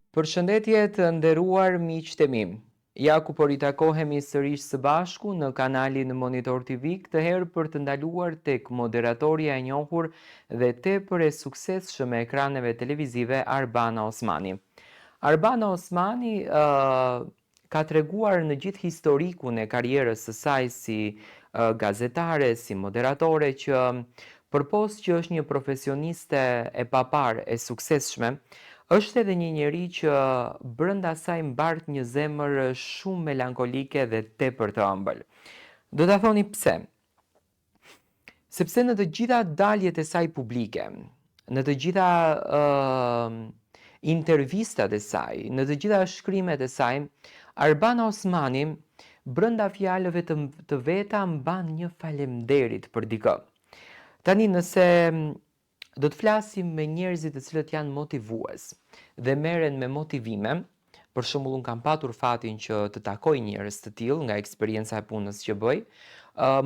Përshëndetje të nderuar miqtë e mi. Ja ku po ritakohemi sërish së bashku në kanalin Monitor TV, këtë herë për të ndaluar tek moderatorja e njohur dhe tepër e suksesshme e ekraneve televizive Arbana Osmani. Arbana Osmani uh, ka treguar në gjithë historikun e karrierës së saj si gazetare, si moderatore që përpos që është një profesioniste e paparë e suksesshme, është edhe një njeri që brenda saj mbart një zemër shumë melankolike dhe tepër të ëmbël. Do ta thoni pse? Sepse në të gjitha daljet e saj publike, në të gjitha uh, intervistat e saj, në të gjitha shkrimet e saj, Arbana Osmani brenda fjalëve të, të veta mban një falemnderit për dikë. Tani nëse do të flasim me njerëzit të cilët janë motivues dhe merren me motivime, për shembull unë kam patur fatin që të takoj njerëz të tillë nga eksperienca e punës që bëj,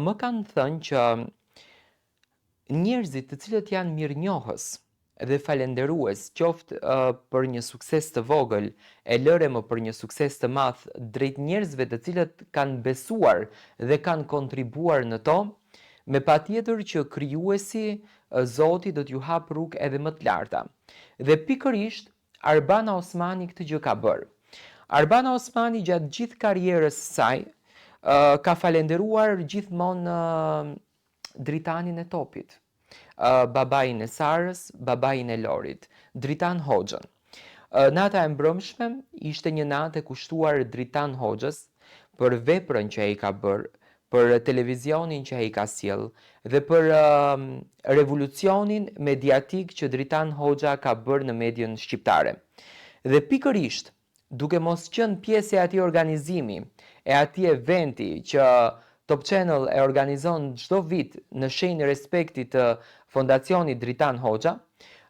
më kanë thënë që njerëzit të cilët janë mirënjohës dhe falenderues, qoftë për një sukses të vogël, e lëre më për një sukses të madh drejt njerëzve të cilët kanë besuar dhe kanë kontribuar në to, me patjetër që krijuesi Zoti do t'ju hapë rrugë edhe më të larta. Dhe pikërisht Arbana Osmani këtë gjë ka bërë. Arbana Osmani gjatë gjithë karrierës së saj ka falenderuar gjithmonë Dritanin e Topit, babain e Sarës, babain e Lorit, Dritan Hoxhën. Nata e mbrëmshme ishte një natë e kushtuar Dritan Hoxhës për veprën që ai ka bërë, për televizionin që ai ka sjellë dhe për revolucionin mediatik që Dritan Hoxha ka bërë në mediën shqiptare. Dhe pikërisht, duke mos qenë pjesë e atij organizimi, e atij eventi që Top Channel e organizon çdo vit në shenjë respekti të Fondacionit Dritan Hoxha,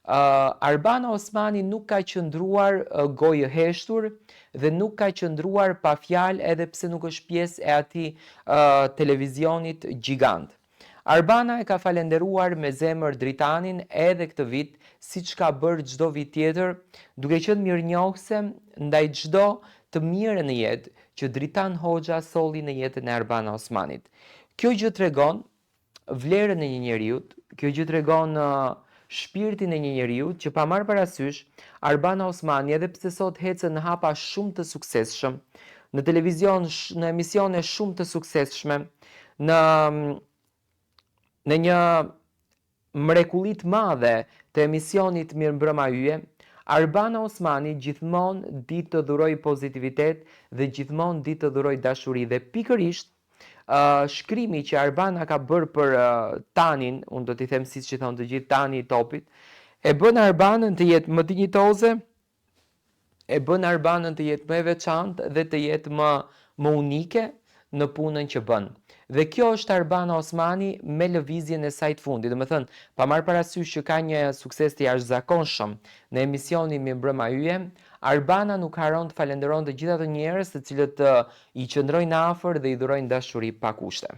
Arbana Osmani nuk ka qëndruar gojëheshtur dhe nuk ka qëndruar pa fjalë edhe pse nuk është pjesë e atij televizionit gjigant. Arbana e ka falenderuar me zemër Dritanin edhe këtë vit, siç ka bërë çdo vit tjetër, duke qenë mirënjohëse ndaj çdo të mire në jetë që Dritan Hoxha solli në jetën e Arbana Osmanit. Kjo gjë tregon vlerën e një njeriu, kjo gjë tregon shpirtin e një njeriu që pa marrë parasysh, Arbana Osmani edhe pse sot ecën në hapa shumë të suksesshëm, në televizion, në emisione shumë të suksesshme, në në një mrekulli të madhe të emisionit Mirëmbrëma Yje, Arbana Osmani gjithmonë di të dhurojë pozitivitet dhe gjithmonë di të dhurojë dashuri dhe pikërisht uh, shkrimi që Arbana ka bërë për uh, Tanin, unë do t'i them siç i thonë të gjithë Tani i Topit, e bën Arbanën të jetë më dinjitoze, e bën Arbanën të jetë më e veçantë dhe të jetë më më unike në punën që bën. Dhe kjo është Arbana Osmani me lëvizjen e saj të fundit. Domethënë, pa marrë parasysh që ka një sukses të jashtëzakonshëm në emisionin Mirëmbrëma Yje, Arbana nuk harron të falënderon të gjithë ato njerëz të cilët i qëndrojnë afër dhe i dhurojnë dashuri pa kushte.